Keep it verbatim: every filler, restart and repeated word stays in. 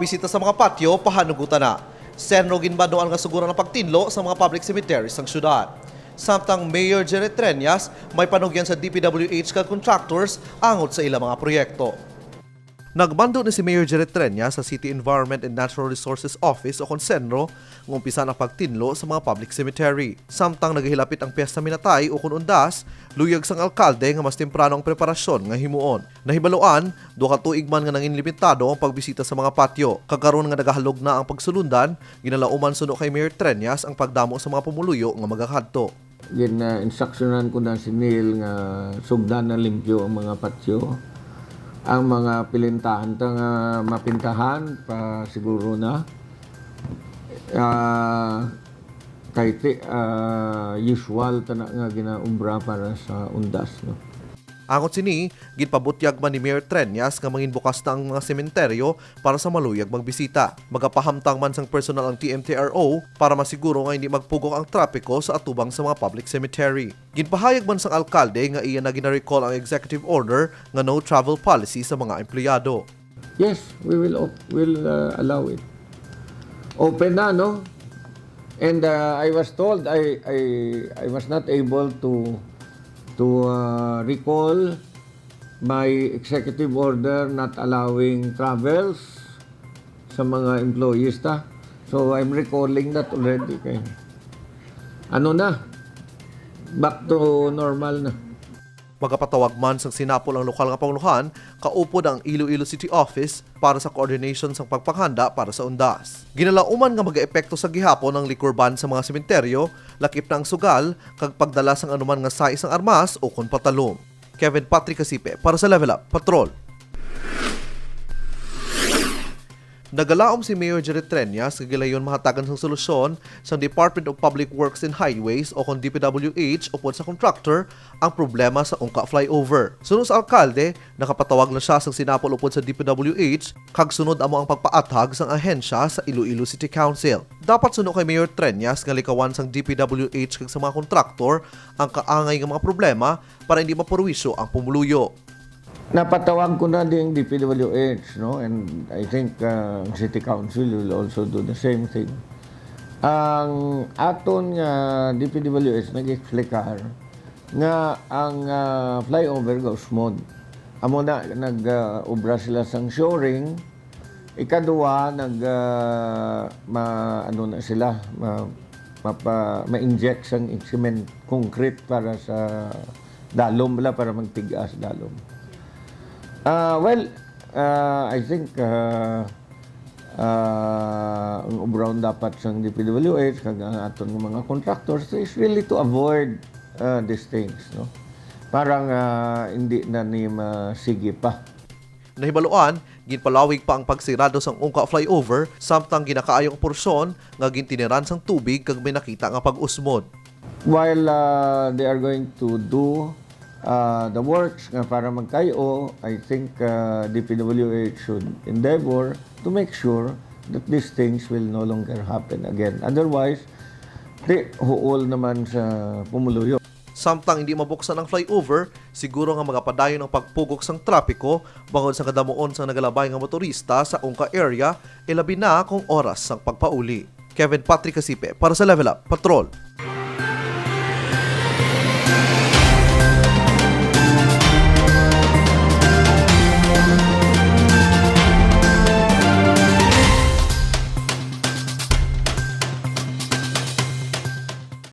Bisita sa mga patyo, pahanugutan na. Senro ginbandoan nga suguran ang pagtinlo sa mga public cemetery sang syudad. Samtang Mayor Jerry Treñas may panugyan sa D P W H kag contractors angot sa ila mga proyekto. Nagbando ni si Mayor Jerry Treñas sa City Environment and Natural Resources Office o kon Senro nga umpisan ang pagtinlo sa mga public cemetery. Samtang nagahilapit ang Piyesta Minatay o kon Undas, luyag sang alkalde nga mas temprano ang preparasyon nga himuon. Nahibaluan, duha ka tuig man nga nangin limitado ang pagbisita sa mga patyo. Kag karon nga nagahalog na ang pagsulundan, ginalauman suno kay Mayor Treñas ang pagdamo sa mga pumuluyo nga magakadto. Gin-instruksyonan ko na si Neil nga sugdan na limpyo ang mga patyo. Ang mga pilintahan ta nga mapintahan pa siguro na. Ah, kay ti-, ah, usual ta na nga ginaobra para sa Undas, no? Angot sini, ginpabutyag man ni Mayor Treñas nga manginbukas na ang mga sementeryo para sa maluyag magbisita. Magapahamtang man sang personal ang T M T R O para masiguro nga hindi magpugok ang trapiko sa atubang sa mga public cemetery. Ginpahayag man sang alkalde nga iya na gina-recall ang executive order nga no travel policy sa mga empleyado. Yes, we will op-, will, uh, allow it. Open na, no? And, uh, I was told I, I, I was not able to, to, uh, recall my executive order not allowing travels sa mga employees ta. So, I'm recalling that already. Kay, ano na, back to normal na. Magapatawag man sang sinapol ang lokal nga pangulohan, kaupod ang Iloilo City Office para sa coordination sang pagpanghanda para sa Undas. Ginalauman nga magaepekto sa gihapon ang liquor ban sa mga sementeryo, lakip na ang sugal, kag pagdala sang anuman nga sais sang armas o kon patalom. Kevin Patrick Casipe para sa Level Up Patrol. Nagalaom si Mayor Jerry Treñas nga gilayon mahatagan sang solusyon sang Department of Public Works and Highways o kon D P W H upod sa contractor ang problema sa Ungka Flyover. Suno sa alkalde, nakapatawag na sia sang sinapol upod sa D P W H kag sunod amo ang pagpaathag sang ahensya sa Iloilo City Council. Dapat suno kay Mayor Treñas nga likawan sang D P W H kag sa mga kontraktor ang kaangay nga mga problema para hindi maperwisyo ang pumuluyo. Napatawag ko na ding D P W H, no? And I think, uh, ang City Council will also do the same thing. Ang aton nga D P W H nag-explicar nga ang, uh, flyover gausmod. Amo na, nag, uh, obra sila sang shoring. Ikadua, nag, uh, ma-, ano na sila, ma-, mapa-, ma-inject sang cement concrete para sa dalom bala, para magtig-as dalom. Ah, well, ah, I think, ah, ah, ang obra dapat sang D P W H kag ang aton nga mga contractors is really to avoid, ah, these things, no? Para nga hindi na ni masigi pa. Nahibaluan, ginpalawig pa ang pagsirado sang Ungka Flyover, samtang ginakaayo ang porsyon nga gintiniran sang tubig kag may nakita nga pag-usmod. While, uh, they are going to do, uh, the works nga para magkay-o, I think, uh, D P W H should endeavor to make sure that these things will no longer happen again. Otherwise, di huol naman sa pumuluyo. Samtang hindi mabuksan ang flyover, siguro nga magapadayon ang pagpugok sang trapiko bangod sa kadamuon sang nagalabay nga motorista sa Ungka area, ilabi na kung oras sang pagpauli. Kevin Patrick Casipe para sa Level Up Patrol.